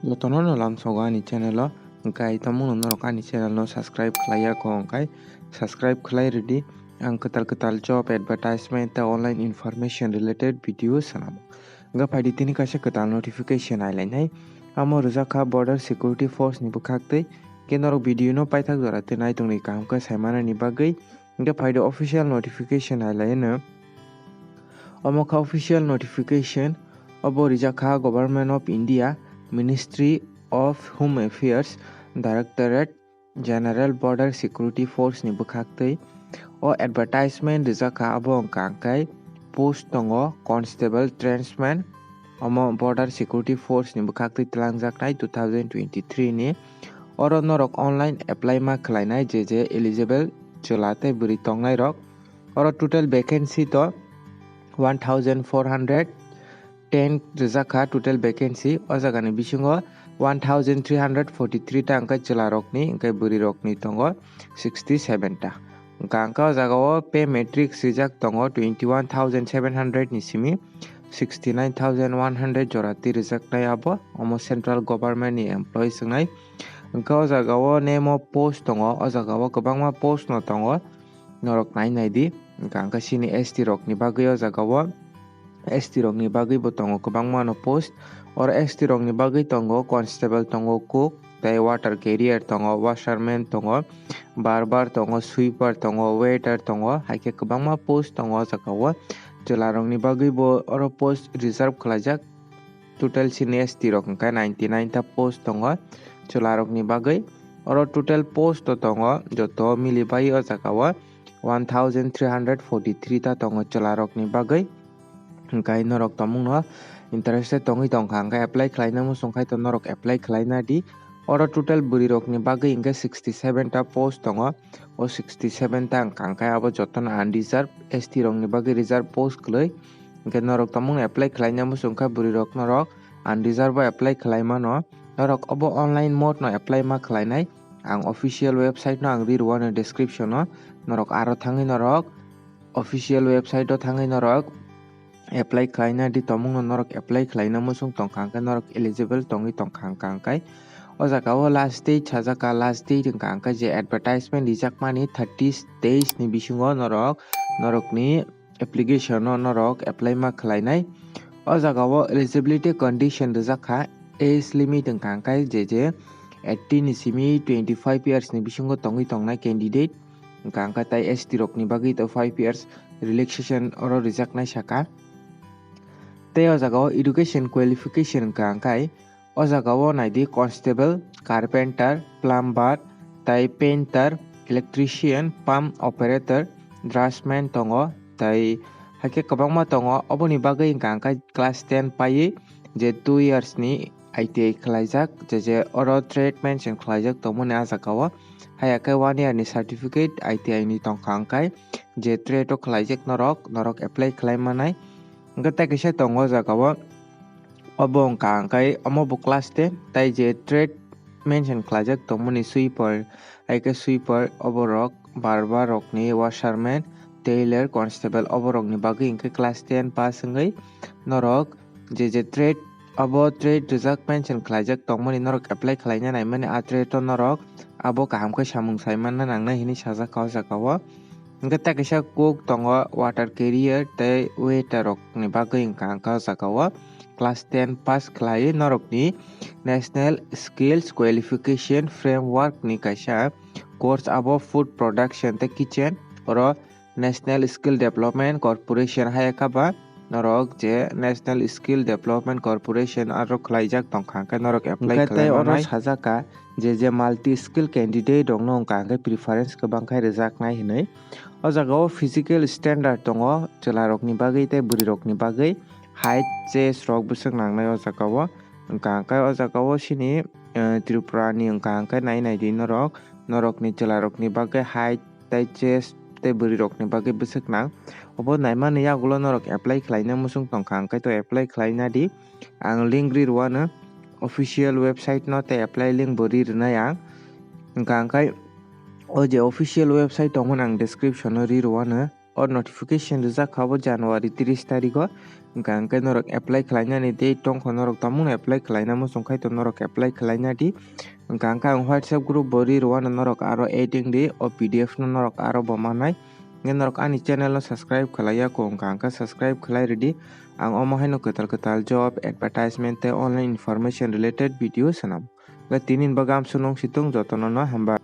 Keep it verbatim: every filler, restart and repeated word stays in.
Jotono no lamsogo ani channel o, hwnkhe ai tongmungno norok ani channel no subscribe khlaiya kho hwnkhe subscribe khlai rwdi. Ang kwtal kwtal job advertisement tei online information related video swnamo. Hwnkhe phaidi tini kaisa kwtal notification ailainai. Amo rwjak kha Border Security Force ni bwkhaktwi. Hwnkhe norok video no paithak jora twi naitongni kaham khe saimanani bagwi. Hwnkhe phaidi official notification ailaino. Omo kha official notification, obo rijak kha Government of India, Ministry of Home Affairs, Directorate General Border Security Force ni bwkhaktwi. O advertisement rijak kha, abo wngkha hwnkhe post tongo Constable, Tradesman, omo Border Security Force ni bwkhaktwi twlangjaknai two thousand twenty-three ni. Oro norok online apply ma khlainai, je je eligible chwla tei bwrwi tongnairok. Oro total vacancy to one thousand four hundred ten rijak kha total vacancy. O jagani bisingo one thousand three hundred forty-three ta hwnkhe chwlarokni, hwnkhe bwrwirokni tongo sixty-seven ta. Hwnkha hwnkhe o jagao pay matrix rijak tongo twenty-one thousand seven hundred ni simi sixty-nine thousand one hundred jora twi rijaknai abo, omo central government ni employees wngnai. Hwnkhe o jagao name o post tongo, o jagao kwbangma post no tongo, norok nai nai di. Hwnkha hwnkhe chini S T rokni bagwi o jagao, S T rokni bagwi bo tongo kwbangma no post. Oro S T rokni bagwi tongo constable, tongo cook, tei water carrier tongo, washerman tongo, barber tongo, sweeper tongo, waiter tongo, hai khe kwbangma post tongo o jagao. Chwlarokni bagwi bo oro post reserve khlaijak. Total chini S T rok hwnkhe ninety-nine ta post tongo chwlarokni bagwi. Oro total post o tongo joto mili bai o jagao one thousand three hundred forty-three ta tongo chwlarokni bagwi. Hwnkhe norok tongmungno interested tongwi tongkha, hwnkhe apply khlaina muchung khai to norok apply khlaina di. Oro total bwrwirokni bagwi hwnkhe sixty-seven ta post tongo. O sixty-seven ta wngkha hwnkhe abo jotono unreserved, S T rokni bagwi reserve post kwlwi. Hwnkhe norok tongmungno apply khlaina muchung kha bwrwirok norok unreserved bo apply khlai mano. Norok obo online mode no apply ma khlainai. Ang official website no ang ri rwano description o. Norok aro thangwi norok official website o thangwi norok apply khlaina di, tongmungno norok apply khlaina muchung tongkha hwnkhe norok eligible tongwi tongkha hwnkha hwnkhe. O jagao last date sajak kha, last date wngkha hwnkhe je advertisement rijakmani thirty days ni bisingo norok, norokni application no norok apply ma khlainai. O jagao eligibility condition rijak kha, age limit wngkha hwnkhe je je eighteen ni simi twenty-five years ni bisingo tongwi tongnai candidate. Hwnkha hwnkhe tai S T rokni bagwi to five years relaxation oro rijaknai saka. Tei o jagao education qualification wngkha hwnkhe o jagao naidi constable, carpenter, plumber, tei painter, electrician, pump operator, draftsman tongo, tei hai khe kwbangma tongo. Oboni bagwi hwnkha hwnkhe class ten paiwi je two years ni I T I khlaijak, je je oro trade mention khlaijak tongmani ah jagao. Haiya khe one year ni certificate I T I ni tongkha hwnkhe je trade o khlaijak norok, norok apply khlai manai. Hwnkhe tei kaisa tongo o jagao, obo wngkha hwnkhe omo bo class ten, tei je trade mention khlaijak tongmani sweeper, hai khe sweeper oborok, barber rokni, washerman, tailor, constable oborokni bagwi hwnkhe class ten pass wngwi norok je je trade, abo trade rijak mention khlaijak tongmani norok apply khlaina naimani, ah trade o norok abo kaham khe samung saimanna nangnai hinwi sajak kha o jagao. Hwnkhe tei kaisa cook tongo, water carrier tei waiter rokni bagwi wngkha hwnkhe o jagao class ten pass khlaiwi norokni National Skills Qualification Framework ni kaisa course, abo food production tei kitchen, oro National Skill Development Corporation hai kha ba norok je National Skill Development Corporation aro khlaijak tongkha hwnkhe norok apply hwnkhe tei khlai oro manai. Sajak kha je je multi skill candidate rokno wngkha hwnkhe preference kwbang khai rwjaknai hinwi. O jagao physical standard tongo chwlarokni bagwi tei bwrwirokni bagwi, height, chest rok bwswk nangnai o jagao. Wngkha hwnkhe o jagao chini, eh, Tripura ni wngkha hwnkhe nai nai di norok, norokni chwlarokni bagwi height tei chest tei bwrwirokni bagwi bwswk nang. Obo naimani yagulo norok apply khlaina muchung tongkha hwnkhe to apply khlaina di. Ang link ri rwano official website no tei apply link bo ri rwnai ang. Wngkha hwnkhe o je official website tongmani ang description o ri rwano. o notification rijak kha bo January tris tarigo. Hwnkha hwnkhe norok apply khlainani date tongkha, norok tamungno apply khlaina muchung khai to norok apply khlaina di. Hwnkha hwnkhe ang WhatsApp group bo ri rwano norok aro add wng di, o P D F no norok aro bo manai. Hwnkhe norok ani channel no subscribe khlaiya kho, hwnkha hwnkhe subscribe khlai rwdi. Ang omo haino kwtal kwtal job, advertisement tei online information related video swnam. Hwnkhe tini ni bagwi amsuk nung situng jotono no hambai.